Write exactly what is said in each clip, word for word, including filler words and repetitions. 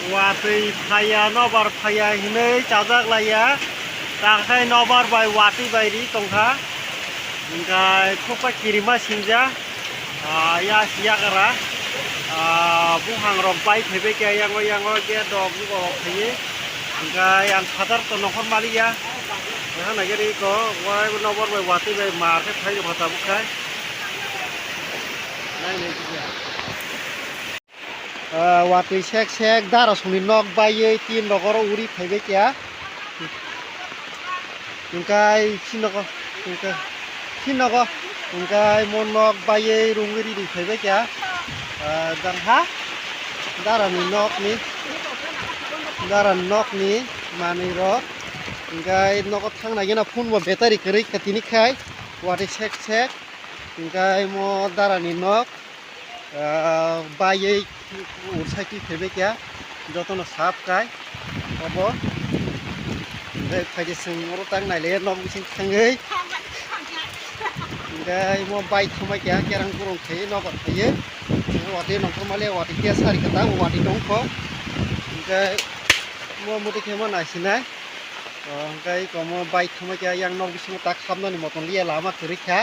Watwi phaiya, nobar phaiya hinwi chajak laiya. Takhai nobar bai watwi bai ri tongkha. Hingkai khukpa kirima singja. Ah, ya siya kara. Ah, buphang rok bai phaibai khe yango yango gate rok buko rok phaiwi. Hingkai ang phatar to nokhor maliya. Wahana gari ko, wai nobar bai watwi bai mar khe phai rok kha tabuk khai. Nai nai khe. Ah, watwi sek sek dara songni nok baiwi tin rok oro uri phaibai kha. Hingkai sinogo, hingkai sinogo, hingkai mo nok baiwi rungwi ridi phaibai kha. Ah, jang ha darani nokni, darani nokni manwi rok. Hingkai nogo thangna gena phone bo battery kwrwi kha tini khai watwi sek sek. Hingkai mo darani nok. Ah, baiwi ursai twi phaibai kha, jotono sap kai obo. Hingke phaidi chwng oro tak naile nok bising thangwi. Hingke imo bai thamai kha, kerang kurung khai nogo phaiwi. Watwi nongkhor male watwi khe sari kwtal watwi tongkho. Hingke mo muti khe mo naisinai. Oh, hingke iko mo bai thamai kha, yang nok bisingo tak hapnani motom liya lama kwrwi kha.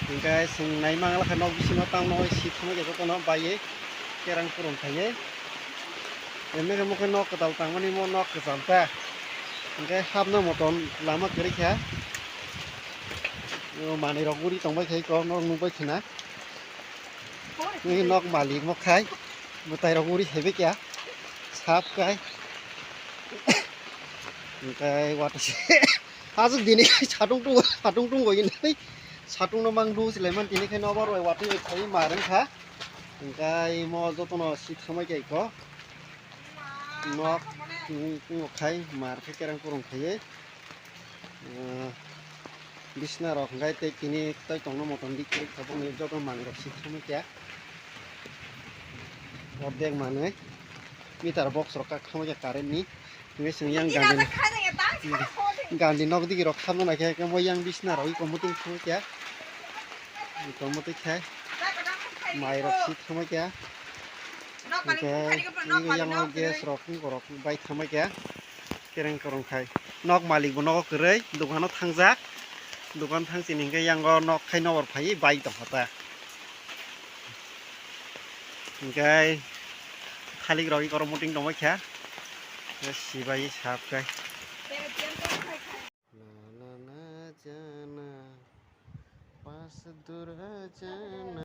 Hingke chwng nai manglakha nok bisingo tamo si thangwi jotono baiwi kerang kurung khaiwi. Emne khe mokhe nok kwtal tangmani mo nok kwcham ta. Hingke hapna motom lama kwrwi kha. O manwi rok uri tongbai khai kok nok nukbai khna. Nini nok malik mo khai. Mwtai rok uri haibai kha. Sap kai. Hingke watwi se. Aswk dini satung tung, satung tung goi hinwi satung no mang du silai man tini khai nobar bai watwi bai khai mar wngkha. Hingke imo jotono si thamai kha iko. Nok, mm, mm, khai mar khe kerang kurung khaiwi. Ah, bisna rok hingke tei tini tai tongna motom dik dik tabuk ni joto manwi rok si thamai kha. Ordek manwi meter box rok kak thamai kha current ni. Hingke chwng yang gandhi, gandhi nok digi rok khamna naikhe, hingke mo yang bisna rok iko muting thangkha, iko muting khai mai rok si thangkha, hingke yang gas rok borok bai thangkha, kereng korong khai nok malik bo nogo kwrwi dukano thangjak, dukan thang sini hingke yang o nok khai nobor phaiwi bai tongkha ta. Hingke thalik rok eko muting tongbai kha. Sibai sap kai.